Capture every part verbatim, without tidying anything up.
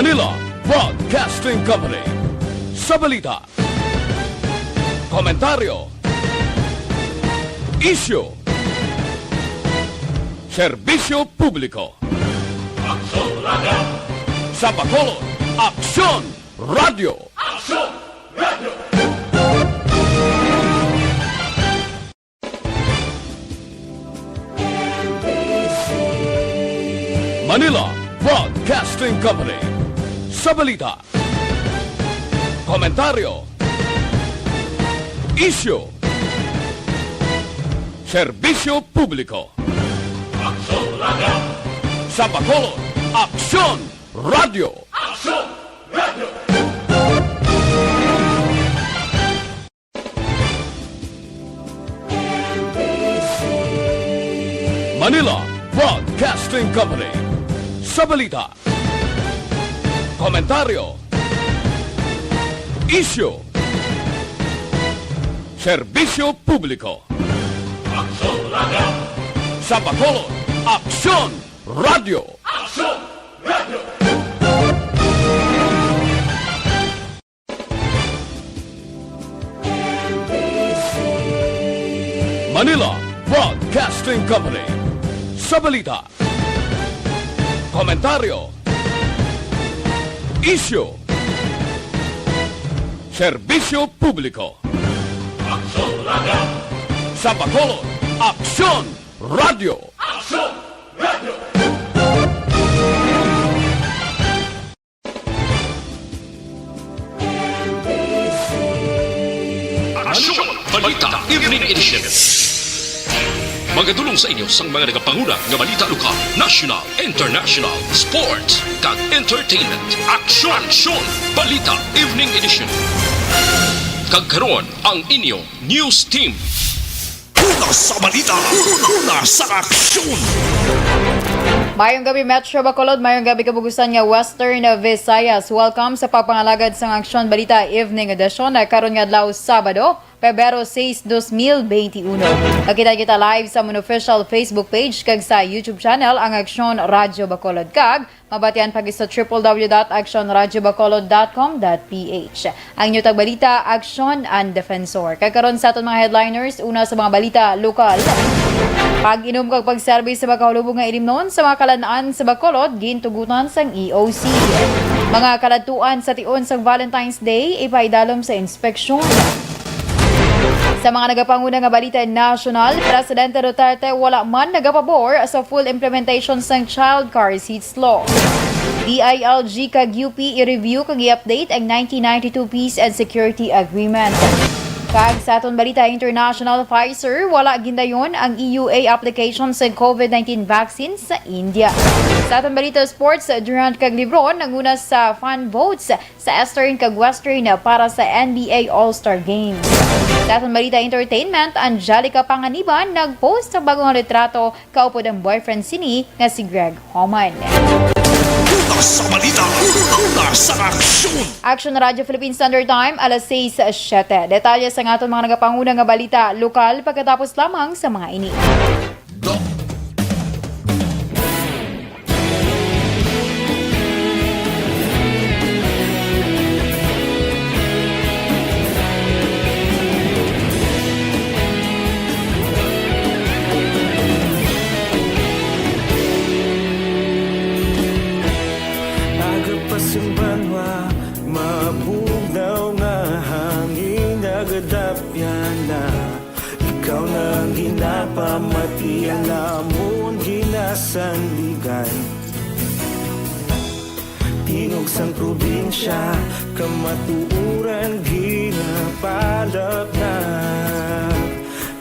Manila Broadcasting Company. Sa balita, komentaryo, isyu, serbisyo publiko. Aksyon Radio! Sa Bacolod, Aksyon Radio! Aksyon Radio! Manila Broadcasting Company. Sa balita, komentaryo, isyu, serbisyo publiko. Aksyon Radio! Sa Bacolod, Aksyon Radio! Aksyon Radio! Manila Broadcasting Company. Sa balita, komentaryo, isyu, serbisyo publiko. Aksyon Radio! Sa Bacolod, Aksyon Radio! Aksyon Radio! Manila Broadcasting Company. Sa balita, komentaryo, isyu, serbisyo publiko. Aksyon Radio! Sa Bacolod, Aksyon Radio! Aksyon Radio! Aksyon Balita Evening Edition. Magadulong sa inyo sang mga nagapanguna nga balita lokal, national, international, sports, kag entertainment. Aksyon, Aksyon Balita Evening Edition. Kag karon, ang inyo news team. Una sa balita, una sa aksyon. Mayong gabi, Metro Bacolod. Mayong gabi, kabugusan nga Western Visayas. Welcome sa pagpangalagad sang Aksyon Balita Evening Edition, ah, karon nga adlaw, Sabado, Pebrero sais, dos mil benti uno. Makita kita live sa amon official Facebook page kag sa YouTube channel, ang Aksyon Radyo Bacolod, kag mabatian pa gid sa triple W dot aksyon radyo bacolod dot com dot P H. Ang inyo tagbalita, Aksyon and Defensor. Kag karon sa aton mga headliners, una sa mga balita lokal. Pag-inom kag pagserbi sa makahulubog nga ilimnon sa mga kalan-an sa Bacolod, gintugutan sang E O C. Mga kaladtuan sa tion sang Valentine's Day, ipaidalom sa inspeksyon. Sa mga nagapanguna nga balita nasyonal, Presidente Duterte wala man nagapabor sa full implementation sang child car seats law. D I L G kag U P i-review kag i-update ang nineteen ninety-two Peace and Security Agreement. Kag sa aton balita international, Pfizer wala gindayon ang E U A application sa COVID nineteen vaccine sa India. Sa aton balita sports, Durant kag LeBron nanguna sa fan votes sa Eastern kag Western para sa N B A All-Star Games. Sa aton balita entertainment, Angelica Panganiban nag-post sa bagong litrato kaupod ang boyfriend sini nga si Greg Homan. Una sa balita, una sa aksyon. Aksyon Radyo Philippine Standard Time, alas sais siyete. Detalye sa aton mga nagapanguna nga balita lokal pagkatapos lamang sa mga ini. Aga pa sing banwa, mabugnaw nga hangin, nagadapyan na. Ikaw na ang ginapamati, ang amon ginasandigan. Tingog sang probinsya, kamatuoran ginapalapnat.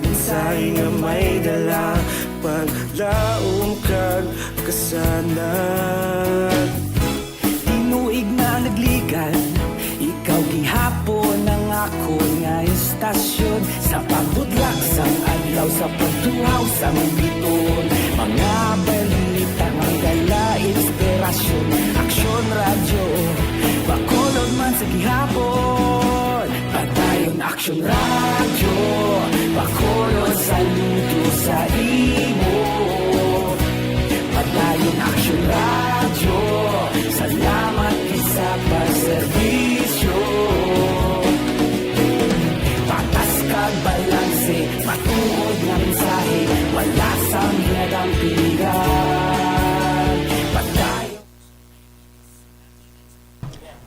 Mensahe nga may dala, paglaom kag kasanag. Tinuig na nagligan, ikaw gihapon ang akon nga istasyon. Sa pagbutlak sang adlaw, sa pagtuhaw sang bituon, mga balita nga dala inspirasyon. Aksyon Radyo, Bacolod man sa gihapon. Padayon Aksyon Radyo, Bacolod, saludo sa imo. Padayon Aksyon Radyo, salamat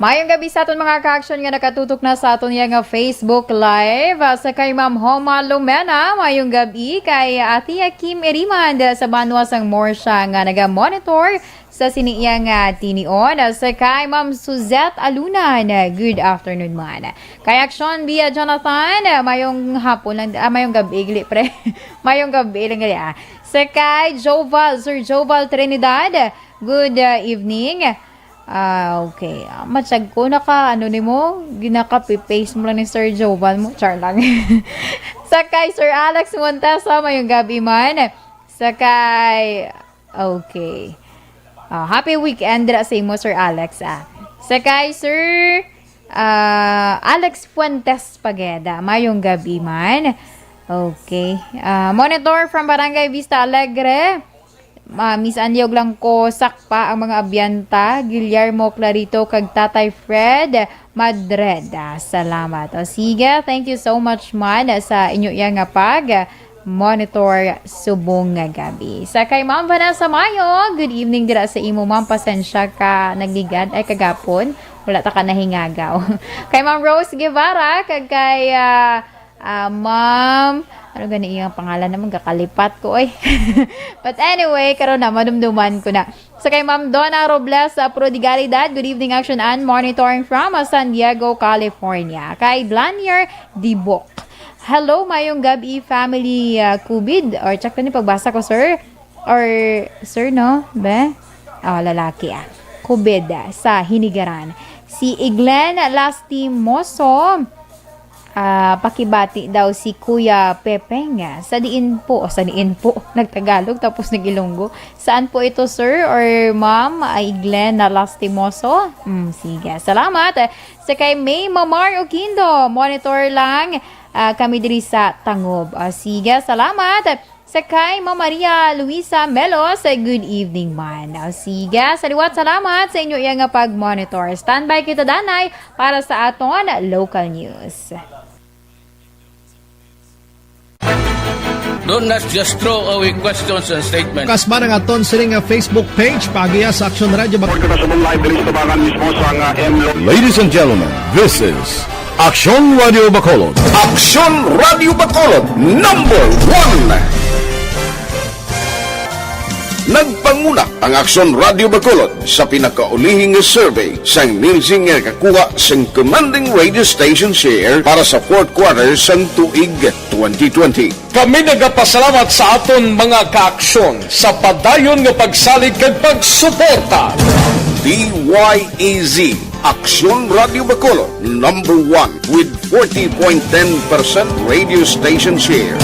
Mayong gabi sa aton mga ka-action nga nakatutok na sa aton iya nga Facebook Live. Ah, sa kay Ma'am Homa Lumena, mayong gabi kay Ate Kim Eriman dira sa banwa sang Morsha nga naga-monitor sa sini iya nga tinion. Ah, sa kay Ma'am Suzette Alunan, good afternoon man. Kay Action Bia Jonathan, ah, mayong hapon lang, ah, mayong gabi, gali, pre. Mayong gabi lang gali, ah. Sa kay Joval, Sir Joval Trinidad, good, ah, evening. Ah, okay. Ah, matyag ko naka, ano nimo, ginaka-paste mo lang ni Sir Jovan mo. Char lang. Sa kay Sir Alex Montesa, mayong gabi man. Sa kay, okay. Ah, happy weekend dira sa imo, Sir Alex, ah. Sa kay Sir, ah, Alex Fuentes Pageda, mayong gabi man. Okay. Ah, monitor from Barangay Vista Alegre. Ah, Miss Anliog lang ko, sakpa ang mga abyanta, Guillermo Clarito kag Tatay Fred Madreda. Salamat. O sige, thank you so much man sa inyo iya nga pag monitor subong nga gabi. Sa kay Ma'am Vanessa Mayo, good evening dira sa imo, Ma'am. Pasensya ka, nagligad, ay, kagapon. Wala ta ka nahingagaw. Kay Ma'am Rose Guevara, kag kay, ah, ah, Ma'am, ano gani iyang pangalan naman? Kakalipat ko, oy. But anyway, karon na, madumduman ko na. Sa kay Ma'am Donna Robles sa Prodigalidad, good evening, Action and monitoring from, ah, San Diego, California. Kay Blanier Dibok. Hello, mayong gabi, family, ah, Kubid. Or check ni pagbasa ko, sir. Or, sir, no? Be? Oh, lalaki, ah. Kubid, ah, sa Hinigaran. Si Iglen Lastimoso, ah, pakibati daw si Kuya Pepeng, ah, sa diin po, sa diin po, nagtagalog tapos nag-Ilonggo. Saan po ito, sir or ma'am? Ay, Iglen na Lastimoso? Hmm, sige. Salamat. Sa kay May Mamar Oquindo, monitor lang, ah, kami diri sa Tangob. Ah, sige, salamat. Sa kay Ma'am Maria Luisa Melos, good evening man. Ah, sige, sa liwat salamat sa inyo iya nga pag-monitor. Standby kita danay para sa aton local news. Don't not just throw away questions and statements. Kasman ang aton sini nga Facebook page, paagiha sa Action Radio Bac- Pagkakasabong live diri sa tabangan mismo sa nga M Lo. Ladies and gentlemen, this is Action Radio Bacolod. Action Radio Bacolod, number one. Nagpanguna ang Action Radio Bacolod sa pinakaulihi nga survey sang Nielsen nga nakakuha sang commanding radio station share para sa fourth quarter sang tuig twenty twenty. Kami nagapasalamat sa aton mga kaaksyon sa padayon nga pagsalig kag pagsuporta. D Y E Z, Aksyon Radio Bacolod, number one with forty point ten percent radio station share.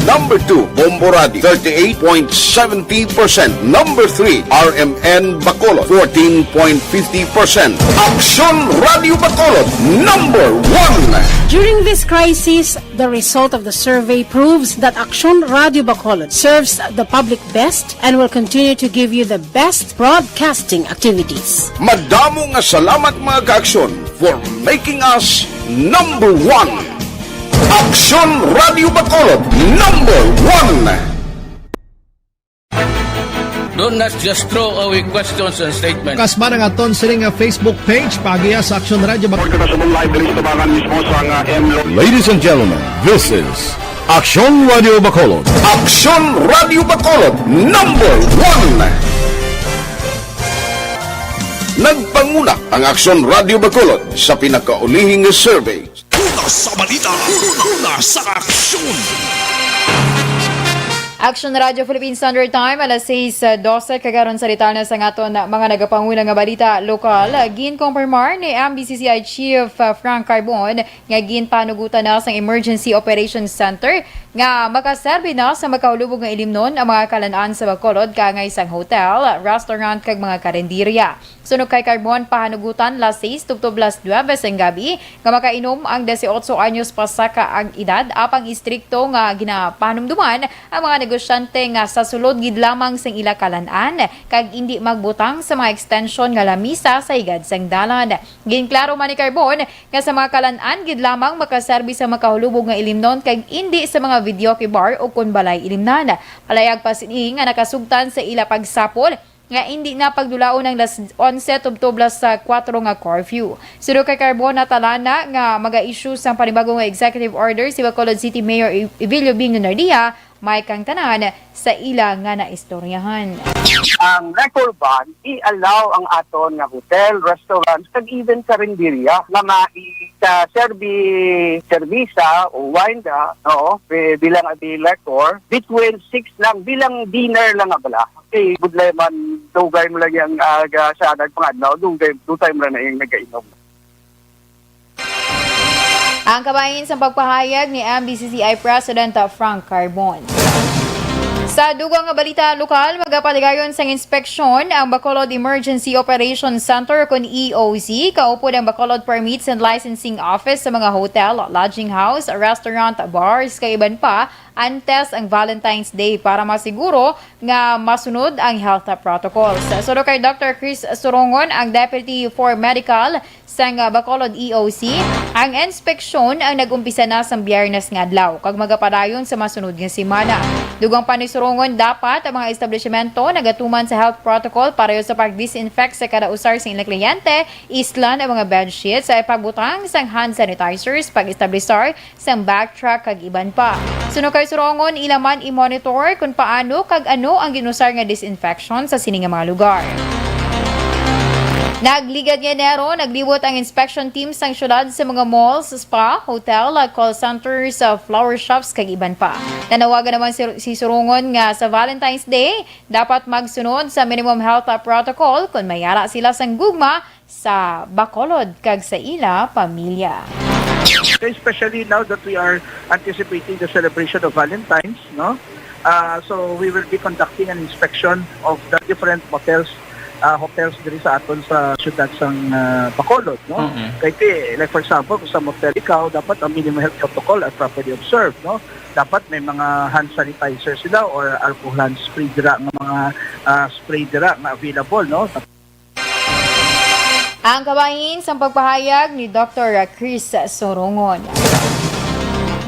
Number two, Bombo Radio, thirty-eight point seventy percent. Number three, R M N Bacolod, fourteen point fifty percent. Aksyon Radio Bacolod, number one. During this crisis, the result of the survey proves that Aksyon Radio Bacolod serves the public best and will continue to give you the best broadcasting activities. Madamo nga salamat, mga kaaksyon, for making us number one. Aksyon Radio Bacolod, number one. Don't not just throw away questions and statements. Kasman ang aton sini nga Facebook page, paagiha sa Action Radio Bac- Pagkakasabong live diri sa tabangan mismo sa nga M Lo. Ladies and gentlemen, this is Action Radio Bacolod. Action Radio Bacolod, number one. Nagpanguna ang Action Radio Bacolod sa pinakaulihi nga survey. Una sa balita, una, una sa aksyon. Action Radio Philippine Standard Time, alas sais dose. Kagaron sa detalye sa aton mga nagapanguna nga balita lokal, ginkompirmar ni M B C C I Chief, uh, Frank Carbon nga ginpanugutan na sang Emergency Operations Center nga makaserbi na sa makahulubog nga ilimnon ang mga kalan-an sa Bacolod, kaangay sang hotel, restaurant, kag mga karinderya. Suno kay Carbon, pahanugutan las sais tubtob las nuebe sang gabi nga makainom ang dieciocho anyos pa saka ang edad, apang istrikto nga ginapanumduman ang mga negosyante nga sa sulod gid lamang sang ila kalan-an kag indi magbutang sa mga extension nga lamisa sa higad sang dalan. Ginklaro man ni Carbon nga sa mga kalan-an gid lamang makaserbi sa makahulubog nga ilimnon kag indi sa mga videoke bar o kon balay ilimnan. Palayag pa sini nga nakasugtan sa ila pagsapol nga indi na pagdulaon ang las onse tubtob las kuwatro nga curfew. Suno kay Carbon, natala na nga maga-issue sang panibago nga executive order si Bacolod City Mayor E-, Evilio Bing Lunardia, may kang tanan sa ila nga naistoryahan. Ang liquor ban, i-allow ang aton nga hotel, restaurants, kag even karinderya nga mai-, sa serbi-, serbisa o wine da, no, bi-, bilang abi liquor, between six lang, bilang dinner lang nga bala. Okay, budlay man, dugay mo lang yang, ah, ga-, sa nagpangadlaw, dugay, dugay mo lang na yung nagainom. Ang kabahin sa pagpahayag ni M B C C I President Frank Carbon. Sa dugang nga balita lokal, magapaligayon sang inspeksyon ang Bacolod Emergency Operation Center, kun E O C, kaupod ang Bacolod Permits and Licensing Office sa mga hotel, lodging house, restaurant, bars, kag iban pa, antes ang Valentine's Day para masiguro nga masunod ang health protocols. Suno kay Doctor Chris Surongon, ang Deputy for Medical sang Bacolod E O C, ang inspeksyon ang nag-umpisa na sang Biyernes nga adlaw kag magapadayon sa masunod nga semana. Dugang pa ni Surongon, dapat ang mga establishmento nagatuman sa health protocol pareho sa pag-disinfect sa kada usar sa ilang kliyente, islan ang mga bedsheets, sa pagbutang sang hand sanitizers, pag-establisar sang backtrack kag iban pa. Suno kay Surongon, ila man i-monitor kung paano kag ano ang ginusar nga disinfection sa sini nga mga lugar. Nagligad nga Enero, naglibot ang inspection team sang syudad sa mga malls, spa, hotel, call centers, flower shops, kag iban pa. Nanawagan naman si, si Surongon nga sa Valentine's Day, dapat magsunod sa minimum health protocol kung may ara sila sang gugma sa Bacolod kag sa ila pamilya. Especially now that we are anticipating the celebration of Valentine's, no? Uh, so we will be conducting an inspection of the different motels, uh, hotels diri sa aton sa syudad sang, uh, Bacolod, no? Mm-mm. Kay ti, like for example, kung sa motel ikaw, dapat ang minimum health protocol are properly observed, no? Dapat may mga hand sanitizer sila or alcohol hand spray dira nga mga, uh, spray dira nga available, no? Ang kabahin sang pagpahayag ni Doctor Chris Sorongon.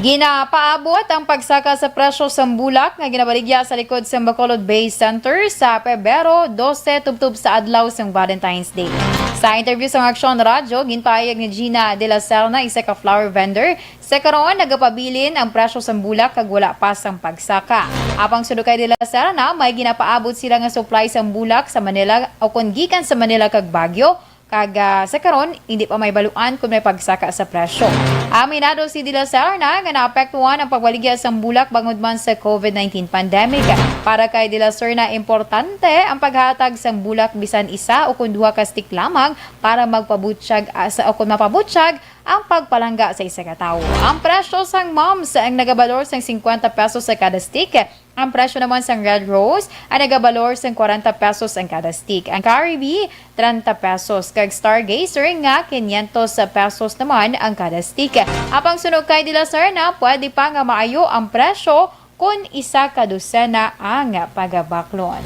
Ginapaabot ang pagsaka sa presyo sang bulak nga ginabaligya sa likod sang Bacolod Bay Center sa Pebrero dose, tubtob sa adlaw sang Valentine's Day. Sa interview sang Aksyon Radyo, ginpahayag ni Gina de la Serna, isa ka flower vendor, sa karon, nagapabilin ang presyo sang bulak kag wala pa sang pagsaka. Apang suno kay De La Serna, may ginapaabot sila nga supply sang bulak sa Manila o kon gikan sa Manila kag Baguio, kag, ah, sa karon, hindi pa may baluan kon may pagsaka sa presyo. Aminado si De La Serna nga naapektuhan ang pagbaligya sang bulak bangod man sa covid nineteen pandemic. Para kay De La Serna, importante ang paghatag sang bulak bisan isa o kon duha ka stick lamang para magpabutyag, ah, sa, o kon mapabutyag ang pagpalangga sa isa ka tawo. Ang presyo sang mums ang nagabalor sang singkwenta pesos sa kada stick. Ang presyo naman sang red rose ang nagabalor sang kwarenta pesos ang kada stick. Ang Caribe, trenta pesos. Kag Stargazer nga, quinientos pesos naman ang kada stick. Apang suno kay De La Serna, pwede pa nga maayo ang presyo kon isa ka dosena ang pagabaklon.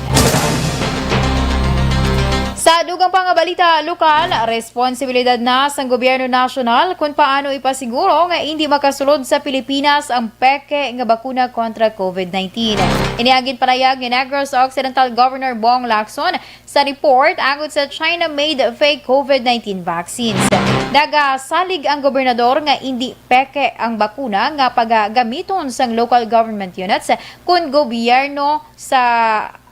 Sa dugang pa nga balita lokal, responsibilidad na sang gobyerno nasyonal kon paano ipasiguro nga indi makasulod sa Pilipinas ang peke nga bakuna kontra covid nineteen. Ini ang ginpanayag ni Negros Occidental Governor Bong Lacson sa report angot sa China-made fake covid nineteen vaccines. Nagasalig ang gobernador nga indi peke ang bakuna nga pagagamiton sang local government units kun gobyerno sa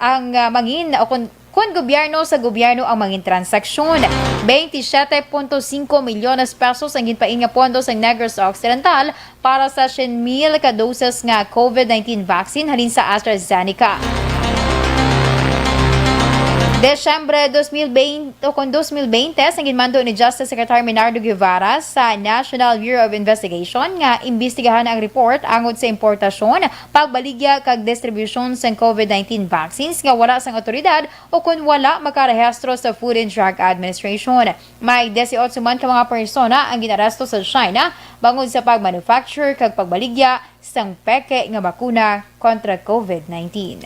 ang, ah, mangin o kun, kun gobyerno sa gobyerno ang mangin transaksyon. Twenty-seven point five milyones pesos ang ginpain nga pondo sang Negros Occidental para sa siyam mil ka doses nga covid nineteen vaccine halin sa AstraZeneca. Desyembre dos mil veinte, o kon dos mil veinte, sang ginmando ni Justice Secretary Menardo Guevara sa National Bureau of Investigation nga imbestigahan ang report angot sa importasyon, pagbaligya kag distribusyon sang covid nineteen vaccines nga wala sang awtoridad o kon wala makarehistro sa Food and Drug Administration. May dieciocho man ka mga persona ang ginaresto sa China bangod sa pagmanufacture kag pagbaligya sang peke nga bakuna kontra covid nineteen.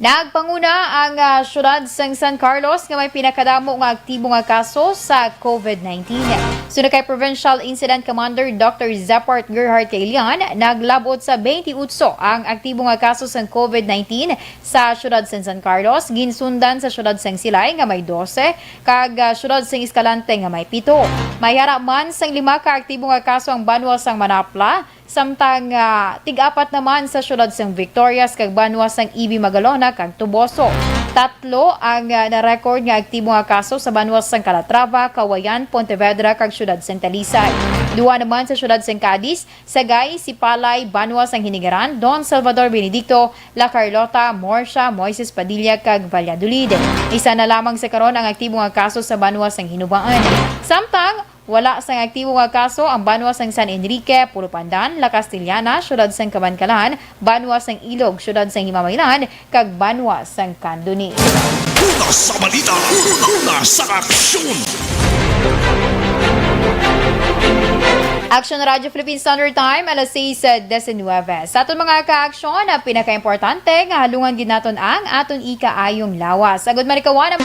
Nagpanguna ang, ah, siyudad sang San Carlos nga may pinakadamo nga aktibo nga kaso sa covid nineteen. Sunod kay Provincial Incident Commander Doctor Zepart Gerhard Caillan, naglabot sa twenty-eight ang aktibo nga kaso sang COVID nineteen sa siyudad sang San Carlos, ginsundan sa siyudad sang Silay nga may dose, kag, ah, siyudad sang Escalante nga may pito. May ara man sang lima ka aktibo nga kaso ang banwa sang Manapla, samtang, ah, tig-apat naman sa siyudad sang Victorias kag banwa sang Ibi Magalona kag Toboso. Tatlo ang, ah, na-record nga aktibo nga kaso sa banwa sang Calatrava, Cauayan, Pontevedra kag siyudad sang Talisay. Duha naman sa siyudad sang Cadiz, Sagay, Sipalay, banwa sang Hinigaran, Don Salvador Benedicto, La Carlota, Murcia, Moises Padilla kag Valladolid. Isa na lamang sa karon ang aktibo nga kaso sa banwa sang Hinubaan. Samtang wala sang aktibo nga kaso ang banwa sang San Enrique, Pulo Pandan, La Castellana, siyudad sang Kabankalan, banwa sang Ilog, siyudad sang Himamaylan, kag banwa sang Candoni. Una sa balita, una sa aksyon. Aksyon Radyo Philippine Standard Time, alas sais diecinuebe. Sa aton mga kaaksyon, ang pinakaimportante nga halungan gid naton ang aton ikaayong lawas. Agud marikawan ang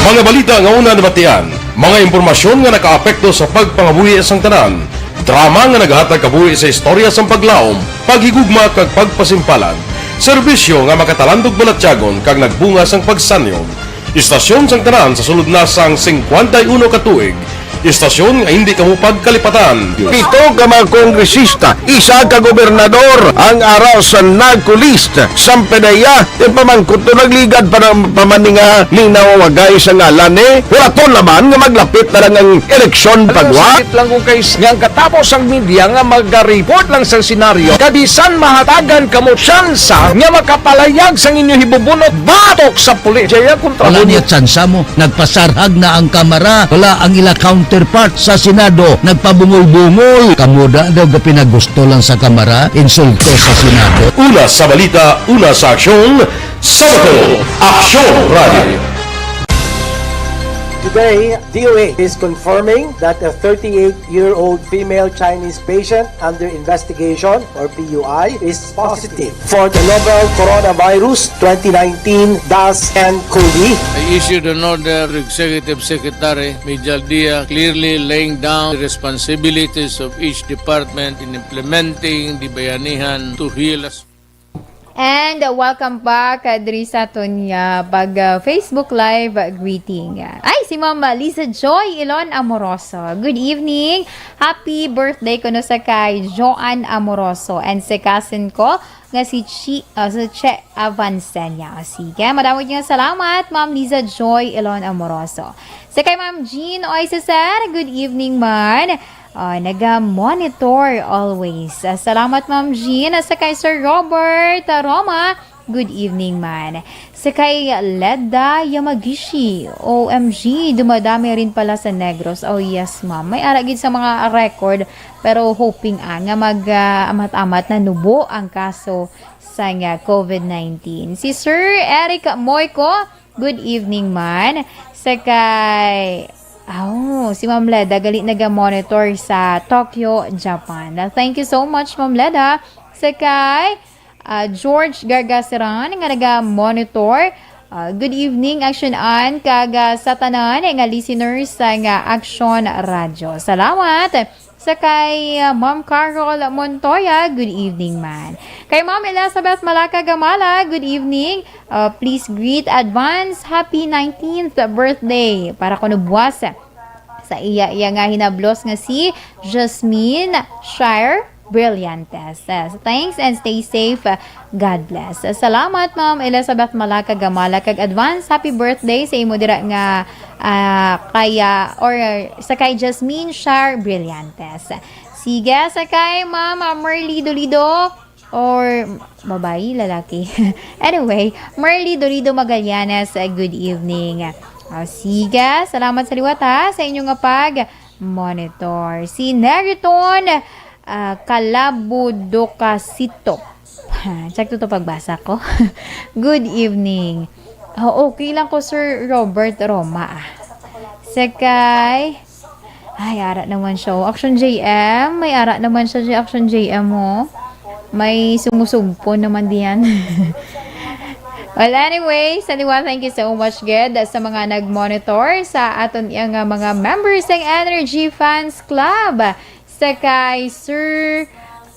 Mga balita nga una nabatian, mga impormasyon nga nakaapekto sa pagpangabuhi sang tanan, drama nga nagahatag kabuhi sa istorya sang paglaom, paghigugma kag pagpasimpalan, serbisyo nga makatalandog balatyagon kag nagbunga sang pagsanyog. Istasyon sang tanan sa sulod na sang singkwenta y uno ka tuig, istasyon nga hindi kamo pagkalipatan. Pito ka mga kongresista, isa ka gobernador ang ara sa NARCO list. Sang P D E A, ipamangkot to, nagligad pa ng pamaninga, ning nawawagay sa ngalan ni. Wala to naman nga maglapit na lang ang eleksyon pagwa. Sakit lang kung kay nga ang katapos ang media nga magariport lang sa senaryo, kabisan mahatagan kamo tsansa nga makapalayag sang inyo hibubunot batok sa pulis. Jaya kontra Wala mo niya tsansa mo. Nagpasarhag na ang Kamara. Wala ang ila counterpart sa Senado. Nagpabungol-bungol. Kamo da daw ga pinagusto lang sa Kamara, insulto sa Senado. Una sa balita, una sa aksyon, sa Bato, Aksyon Radio. Today, D O H is confirming that a thirty-eight-year-old female Chinese patient under investigation, or P U I, is positive for the novel coronavirus twenty nineteen dash N cov. I issued an order to Executive Secretary Mijal Dia, clearly laying down the responsibilities of each department in implementing the Bayanihan to Heal as And welcome back, uh, diri sa aton nga pag, uh, Facebook Live, uh, greeting. Ay, si Ma'am Lisa Joy Ilon Amoroso. Good evening. Happy birthday kuno sa kay Joan Amoroso and sa cousin ko nga si Chi, uh, si Che Avancenia. O, sige, madamo nga salamat, Ma'am Lisa Joy Ilon Amoroso. Sa kay Ma'am Jean Oy Cesar, good evening man. Ah, naga-monitor always. Ah, salamat, Ma'am Jean. Sa kay Sir Robert, ah, Roma, good evening man. Sa kay Leda Yamagishi, O M G, dumadami rin pala sa Negros. Oh, yes, ma'am. May ara gid sa mga record, pero hoping, ah, nga mag, ah, amat-amat na nubo ang kaso sa nga covid nineteen. Si Sir Eric Moico, good evening man. Sa kay, oh, si Ma'am Leda, gali naga-monitor sa Tokyo, Japan. Thank you so much, Ma'am Leda. Sa kay, ah, George Gargaseran, nga naga-monitor. Ah, good evening, Action Ann, kag, ah, sa tanan nga listeners sa nga Action Radio. Salamat. Sa kay, ah, Ma'am Carol Montoya, good evening man. Kay Ma'am Elizabeth Malaka Gamala, good evening. Ah, please greet advance happy nineteenth birthday para kuno buwas sa iya, iya nga hinablos nga si Jasmine Shire Brillantes. Ah, so thanks and stay safe. Ah, God bless. Ah, salamat, Ma'am Elizabeth Malaka Gamala, kag advance happy birthday sa imo dira nga, ah, kaya, or sa kay Jasmine Shire Brillantes. Sige, sa kay Ma'am, ah, Merly Dolido, or babayi, lalaki. Anyway, Merly Dolido Magallanes, ah, good evening. Ah, sige, salamat sa liwat, ha, sa inyo nga pag-monitor. Si Neriton, ah, Calabudocasito. Check to, to pagbasa ko. Good evening. Oh, okay lang ko, Sir Robert Roma, ah. Sa kay, ay, ara naman siya, oh. Action J M, may ara naman siya, J-, Action J M, oh. May sumusugpo naman diyan. Well, anyways, anyway, thank you so much, gid, sa mga nag-monitor sa aton iya nga mga members sang Energy Fans Club. Sa kay Sir,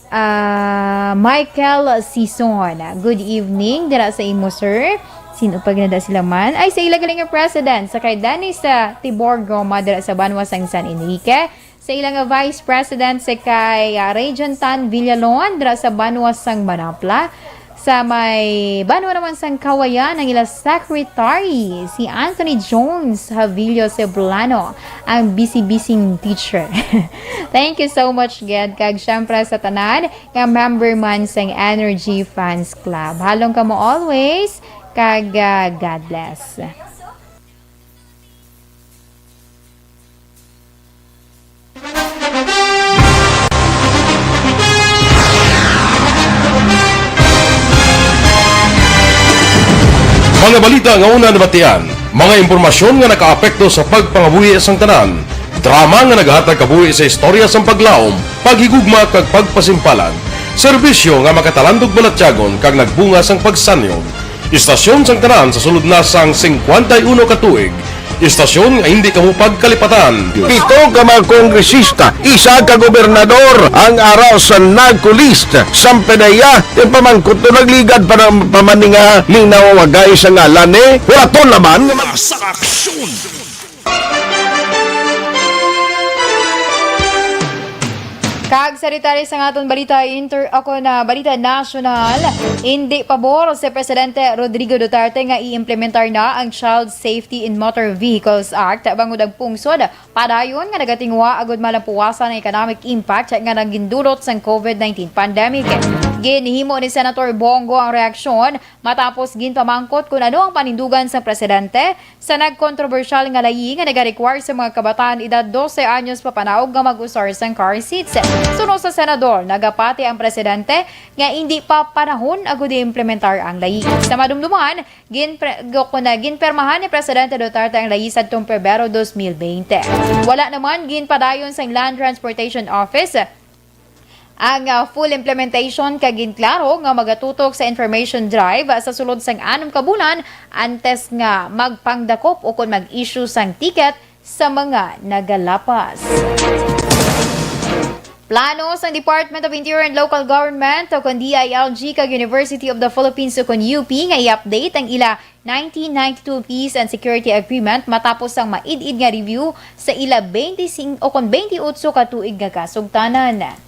ah, Michael Sison. Good evening dira sa imo, sir. Sino pa gina da sila man? Ay, sa ila gali nga president, sa kay Dennis, ah, Tibor Goma dira sa banwa sang San Enrique. Sa ila nga vice president, sa kay, ah, Regentan Villalon dira sa banwa sang Manapla. Sa may banwa naman sang Kawayan, ang ila secretary, si Anthony Jones Havillo Ceblano, ang busy-busy teacher. Thank you so much, gid. Kag syempre sa tanan nga member man sang Energy Fans Club. Halong kamo always, kag, ah, God bless. Mga balita nga una nabatian, mga impormasyon nga nakaapekto sa pagpangabuhi sang tanan, drama nga nagahatag kabuhi sa istorya sang paglaom, paghigugma kag pagpasimpalan, serbisyo nga makatalandog balatyagon kag nagbunga sang pagsanyog. Istasyon sang tanan sa sulod na sang singkwenta y uno ka tuig. Istasyon nga hindi kamo pagkalipatan. Pito ka mga kongresista, isa ka gobernador ang ara sa narco list. Sampedeya, ipamangkot to nagligad pa ng pamaninga ning nawawagay sa ngalan ni Huraton naman. Sa aksyon. Kag sa detalye sang aton balita inter-, ako na balita nasyonal, hindi pabor si Presidente Rodrigo Duterte nga i-implementar na ang Child Safety in Motor Vehicles Act bangod ang pungsod padayon nga nagatinguha agud malampuwasan ang economic impact nga nagindulot sang covid nineteen pandemic. Ginhimo ni Senator Bong Go ang reaksyon matapos ginpamangkot kon ano ang panindugan sang presidente sa nagkontrobersyal nga layi nga nagarequire sa mga kabataan edad dose anyos papanaog nga mag-usar sang car seats. Suno sa senador, nagapati ang presidente nga indi pa panahon agud i-implementar ang layi. Sa madumduman, ginpre-, go-, kuna, ginpirmahan ni Presidente Duterte ang layi sadtong Pebrero dos mil bente. Wala naman ginpadayon sang Land Transportation Office ang, ah, full implementation, kag ginklaro nga magatutok sa information drive sa sulod sang anom ka bulan antes nga magpangdakop ukon mag-issue sang ticket sa mga nagalapas. Plano sang Department of Interior and Local Government ukon D I L G kag University of the Philippines ukon U P nga i-update ang ila nineteen ninety-two Peace and Security Agreement matapos ang maid-id nga review sa ila twenty-five o kon twenty-eight ka tuig nga kasugtanan.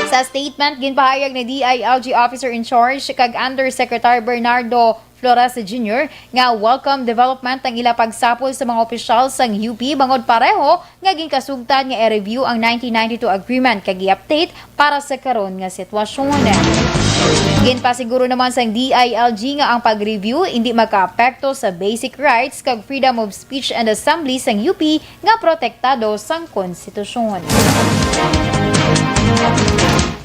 Sa statement, ginpahayag ni D I L G Officer in Charge kag Undersecretary Bernardo Flores Junior nga welcome development ang ila pagsapol sa mga opisyal sang U P bangod pareho nga ginkasugtan nga i-review ang nineteen ninety-two agreement kag i-update para sa karon nga sitwasyon. Ginpasiguro naman sang D I L G nga ang pag-review indi makaapekto sa basic rights kag freedom of speech and assembly sang U P nga protektado sang konstitusyon.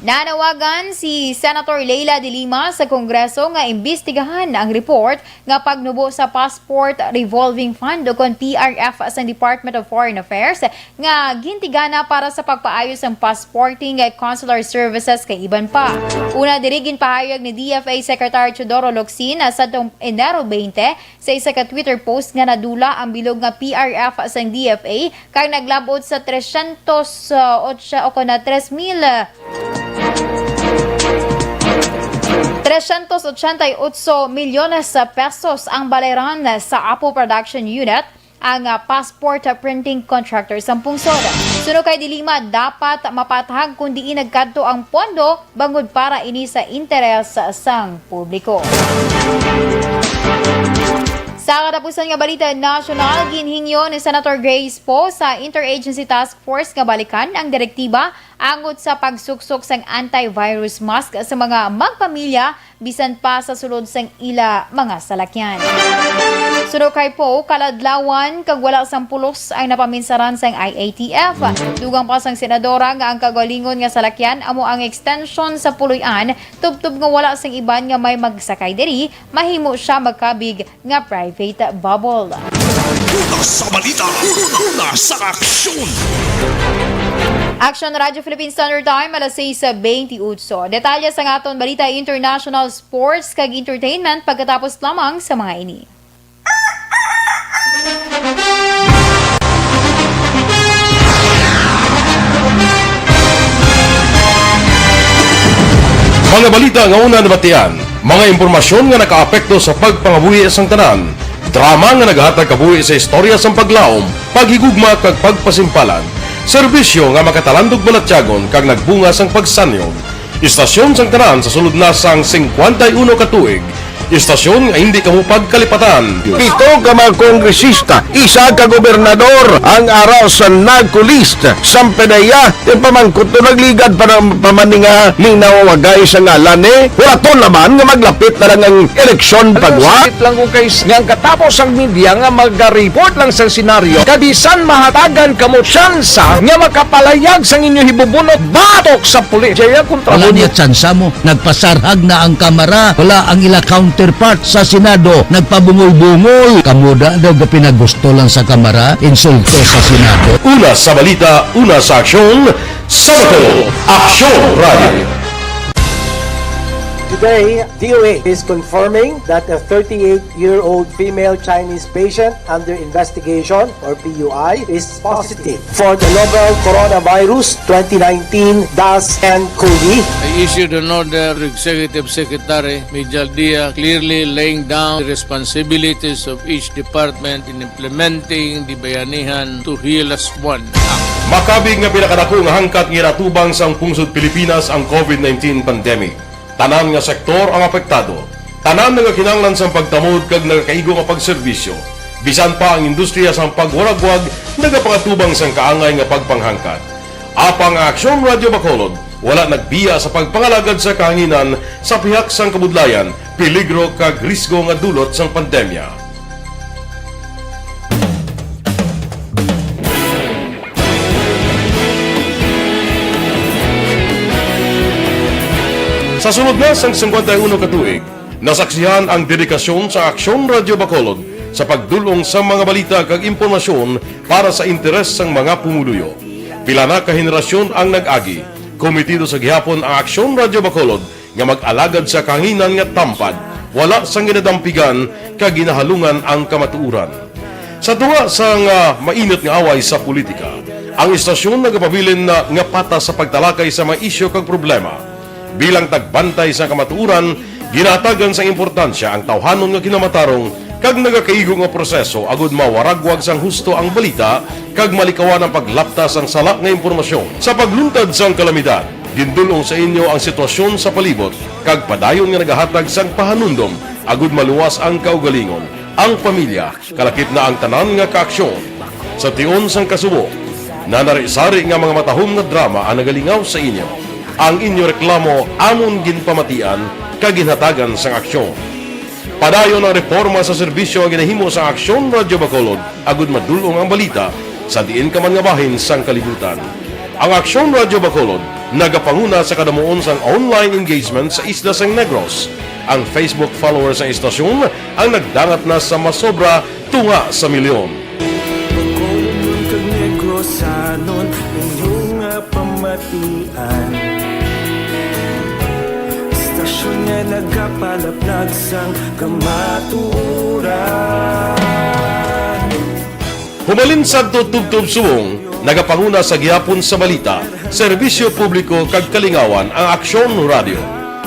Nanawagan si Senator Leila de Lima sa Kongreso nga imbestigahan ang report nga pagnubo sa Passport Revolving Fund, ukon P R F, sang Department of Foreign Affairs nga gintigana para sa pagpaayo sang passporting consular services kag iban pa. Una diri, ginpahayag ni D F A Secretary Teodoro Locsin sa tong Enero twenty sa isa ka Twitter post nga nadula ang bilog nga P R F sang D F A kag naglab-ot sa trescientos, uh, otsa, o kon na tres mil, uh, trescientos ochenta y ocho milyones sa pesos ang balayran sa Apo Production Unit, ang, ah, passport printing contractor sang pungsod. Suno kay De Lima, dapat mapatag kon diin nagkadto ang pondo bangod para ini sa interes sang publiko. Sa katapusan nga balita nasyonal, ginhingyo ni Senator Grace Poe sa Interagency Task Force nga balikan ang direktiba angot sa pagsuksok sang antivirus mask sa mga magpamilya bisan pa sa sulod sang ila mga salakyan. Suno kay Poe, kaladlawan kag wala sang pulos ang napaminsaran sang I A T F. Dugang pa sang senadora nga ang kaugalingon nga salakyan amo ang extension sa puloy-an, tubtob nga wala sang iban nga may magsakay diri, mahimo sia magkabig nga private bubble. Una sa balita, una sa aksyon. Action Radyo Philippine Standard Time, alas sais bentiocho. Detalye sang aton balita, international, sports, kag entertainment pagkatapos lamang sa mga ini. Mga balita nga una nabatian, mga impormasyon nga nakaapekto sa pagpangabuhi sang tanan, drama nga naghatag kabuhi sa istorya sang paglaom, paghigugma, kag pagpasimpalan, serbisyo nga makatalandog balatyagon kag nagbunga sang pagsanyog. Istasyon sang tanan sa sulod na sang singkwenta y uno ka tuig. Istasyon nga hindi kamo pagkalipatan. Pito ka mga kongresista, isa ka gobernador ang ara sa NARCO list. Sang P D E A, ti pamangkot to, nagligad pa na, pa man ni nga ning nawawagay sa ngalan ni, hulaton naman nga maglapit na lang ang eleksyon pagwa. Sakit lang ko kay s-, nga ang katapos ang media nga maga-report lang sa senaryo, kabisan mahatagan kamo tsansa nga makapalayag sang inyo hibubunot batok sa pulis. Jaya kontra Wala mo. Niya tsansa mo. Nagpasarhag na ang Kamara. Wala ang ila counterpart sa Senado. Nagpabungol-bungol. Kamo da daw gapinagusto lang sa Kamara. Insulto sa Senado. Una sa balita, una sa aksyon, sa Bacolod, Aksyon Radio. Today, D O H is confirming that a thirty-eight-year-old female Chinese patient under investigation, or P U I, is positive for the novel coronavirus twenty nineteen dash N cov. I issued an order to Executive Secretary Mijal Dia, clearly laying down the responsibilities of each department in implementing the Bayanihan to Heal As One Act. Makabig nga pinakadako nga hangkat nga ginatubang sang pungsod Pilipinas ang covid nineteen pandemic. Tanan nga sektor ang apektado. Tanan nagakinahanglan sang pagtamod kag nagakaigo nga pagserbisyo. Bisan pa ang industriya sang pagwaragwag nagapangatubang sang kaangay nga pagpanghangkat. Apang ang Aksyon Radyo Bacolod wala nagbiya sa pagpangalagad sa kahanginan sa pihak sang kabudlayan, peligro kag risgo nga dulot sang pandemya. Sa sulod na sang singkwenta y uno ka tuig, nasaksihan ang dedikasyon sa Aksyon Radyo Bacolod sa pagdul-ong sa mga balita kag impormasyon para sa interes sang mga pumuluyo. Pila na ka henerasyon ang nag-agi, komitido sa gihapon ang Aksyon Radyo Bacolod nga mag-alagad sa kahanginan nga tampad, wala sang ginadampigan kag ginahalungan ang kamatuoran. Sa tunga sang, ah, mainit nga away sa politika, ang istasyon nagapabilin na nga patas sa pagtalakay sa mga isyu kag problema. Bilang tagbantay sa kamatuoran, ginahatagan sang importansya ang tawhanon nga kinamatarong kag nagakaigo nga proseso agud mawaragwag sang husto ang balita kag malikawan ang paglapta sang sala nga impormasyon. Sa pagluntad sang kalamidad, gindul-ong sa inyo ang sitwasyon sa palibot kag padayon nga nagahatag sang pahanumdom agud maluwas ang kaugalingon, ang pamilya, kalakip na ang tanan nga kaaksyon. Sa tion sang kasubo, nanari-sari nga mga matahom nga drama ang nagalingaw sa inyo. Ang inyo reklamo amon ginpamatian kag ginhatagan sang aksyon. Padayon ang reporma sa serbisyo nga ginahimo sang Aksyon Radyo Bacolod agud madul-ong ang balita sa diin ka man nga bahin sang kalibutan. Ang Aksyon Radyo Bacolod nagapanguna sa kadamuon sang online engagement sa isla sang Negros. Ang Facebook followers sang istasyon ang nagdangat na sa masobra tunga sa milyon. Bacolodnon kag Negrosanon, inyo nga pamatian. Istasyon nga nagapalaplag sang kamatuoran. Humalin sadto tubtob subong, nagapanguna sa gihapon sa balita, serbisyo publiko kag kalingawan ang Aksyon Radyo.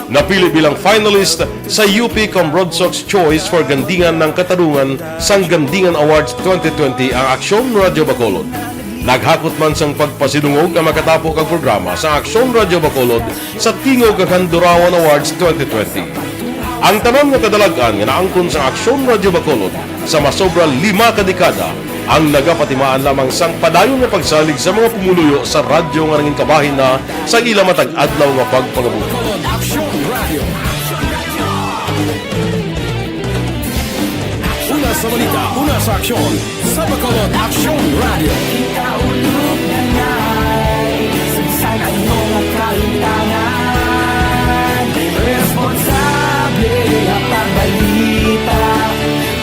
Napili bilang finalist sa U P Cambrodsoc's Choice for Gandingan ng Katarungan sang Gandingan Awards twenty twenty ang Aksyon Radyo Bacolod. Naghakot man sang pagpasidungog ang makatapo kag programa sa Aksyon Radyo Bacolod sa Tingog kag Handurawan Awards twenty twenty. Ang tanan nga kadalag-an nga naangkon sa Aksyon Radyo Bacolod sa masobra lima ka dekada ang nagapatimaan lamang sang padayon nga pagsalig sa mga pumuluyo sa radyo nga nangin kabahin na sa ila matag adlaw nga pagpangabuhi. Una sa balita, una sa aksyon, sa Bacolod Aksyon Radio. Kita ulog na ngay, sa ano nga kalimtangan, responsable nga pagbalita,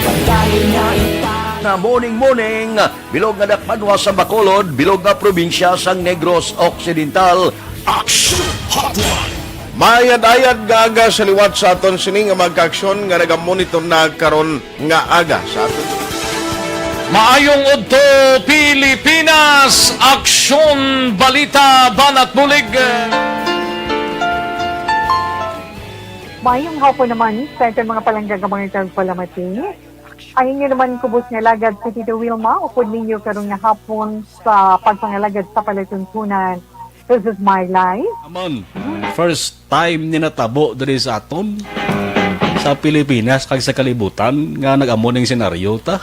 pagdayon nga ita. Nga morning, morning, bilog nga dakbanwa sa Bacolod, bilog nga probinsya sang Negros Occidental. Action Hotline. Mayad-ayad nga aga sa liwat sa aton sini nga mga kaaksyon nga nagamonitor na karon nga aga sa aton. Maayong udto, Pilipinas! Aksyon, balita, banat bulig! Maayong hapon naman sa aton mga palangga nga mga tagpalamati. Ang inyo naman kubos nga alagad si Tito Wilma, upod ninyo karon nga hapon sa pagpangalagad sa palatuntunan. This is my life. Amon, first time ni natabo diri sa aton, sa Pilipinas kag sa kalibutan nga nag-amo ning senaryo ta.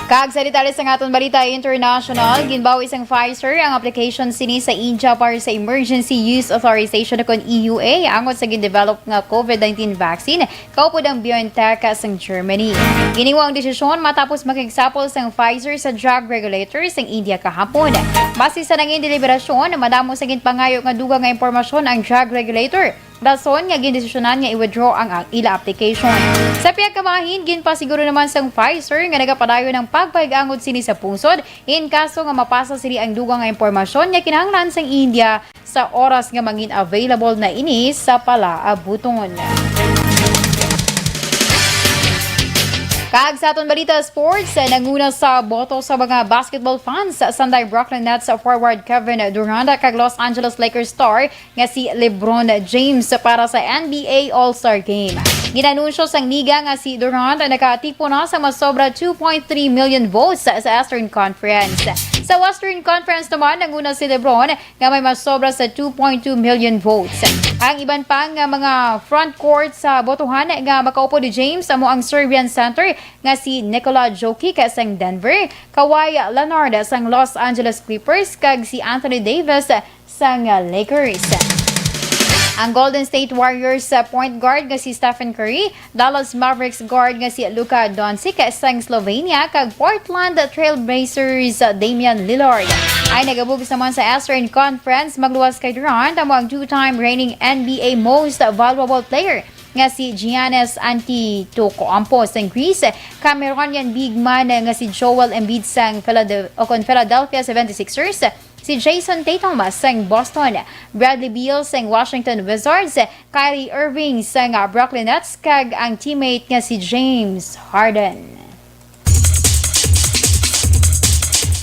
Kag sa detalye sang aton balita international, ginbawi sang Pfizer ang application sini sa India para sa Emergency Use Authorization o kon E U A angot sa gindevelop nga COVID nineteen vaccine kaupod ang BioNTech sang Germany. Gini ang desisyon matapos makigsapol sang Pfizer sa drug regulator sang India kahapon. Base sa nangin deliberasyon, madamo sa ginpangayo nga dugang nga impormasyon ang drug regulator. Rason nga gindesisyonan nga i-withdraw ang, ang ila application. Sa pihak ka bahin, ginpasiguro naman sang Pfizer nga nagapadayon ang pagpahig-angot sini sa pungsod in kaso nga mapasa sini ang dugang nga impormasyon nga kinahanglan sang India sa oras nga mangin available na ini sa palaabuton. Kag sa aton balita sports, nanguna sa boto sa mga basketball fans sa Sanday Brooklyn Nets forward Kevin Durant kag Los Angeles Lakers star nga si LeBron James para sa N B A All-Star Game. Ginanunsyo sang liga nga si Durant nakatipon na sa masobra two point three million votes sa Eastern Conference. Sa Western Conference naman, nanguna si LeBron nga may masobra sa two point two million votes. Ang iban pa nga mga front court sa botohan nga makaupod ni James amo ang Serbian center nga si Nikola Jokic sang Denver, Kawhi Leonard sang Los Angeles Clippers, kag si Anthony Davis sang Lakers. Ang Golden State Warriors sa point guard nga si Stephen Curry, Dallas Mavericks guard nga si Luka Doncic sang Slovenia, kag Portland Trail Blazers Damian Lillard ay nagabugos naman sa Eastern Conference. Magluwas kay Durant amo ang two-time reigning N B A Most Valuable Player nga si Giannis Antetokounmpo sang Greece, Cameroonian big man nga si Joel Embiid sang Philadelphia, o kon Philadelphia seventy-sixers, si Jayson Tatum sang Boston, Bradley Beal sang Washington Wizards, Kyrie Irving sang Brooklyn Nets, kag ang teammate nga si James Harden.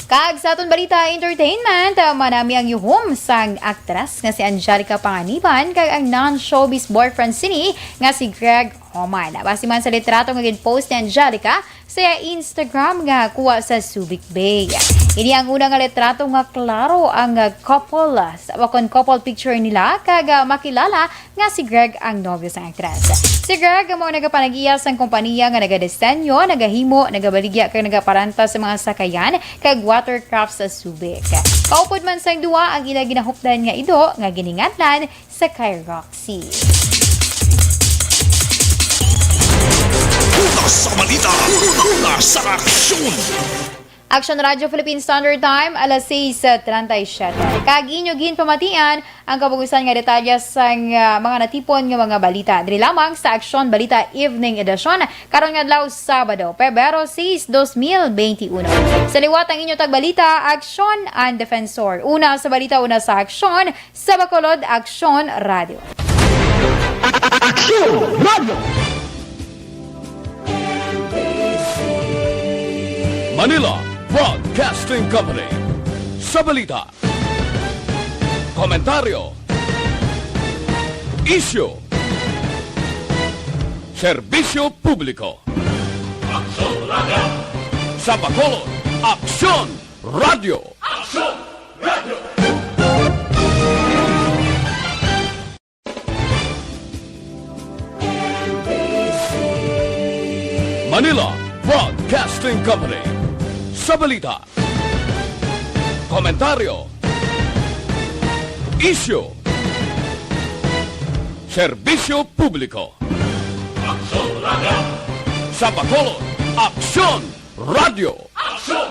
Kag sa aton balita entertainment, manami ang yuhom sang aktres nga si Angelica Panganiban kag ang non-showbiz boyfriend sini nga si Greg Oman. Base man sa litrato nga gin-post ni Angelica, sa iya Instagram nga kuha sa Subic Bay. Ini ang una nga litrato nga klaro ang, ah, couple, ah, sa, o kon couple picture nila, kag, ah, makilala nga si Greg ang nobyo sang aktres. Si Greg amo ang nagapanag-iya sang kompanya nga nagadesenyo, nagahimo, nagabaligya kag nagaparanta sa mga sakayan kag watercraft sa Subic. Kaupod man sang duwa ang ila ginahupdan nga ido nga gininganlan sa Kay Roxy. Una sa balita, una sa aksyon. Aksyon Radyo Philippine Standard Time, alas sais treinta y siete. Kag inyo ginpamatian ang kabugusan nga detalye sang, ah, mga natipon nga mga balita. Diri lamang sa Aksyon Balita Evening Edition, karon nga adlaw, Sabado, Pebrero sais, dos mil benti uno. Sa liwat ang inyo tagbalita, Aksyon ang Defensor. Una sa balita, una sa aksyon, sa Bacolod Aksyon Radio. Aksyon Radio! Manila Broadcasting Company. Sa balita, komentaryo, isyu, serbisyo publiko. Aksyon Radio! Sa Bacolod, Aksyon Radio! Aksyon Radio! Manila Broadcasting Company. Sa balita, komentaryo, isyu, serbisyo publiko. Aksyon Radio! Sa Bacolod, Aksyon Radio! Aksyon!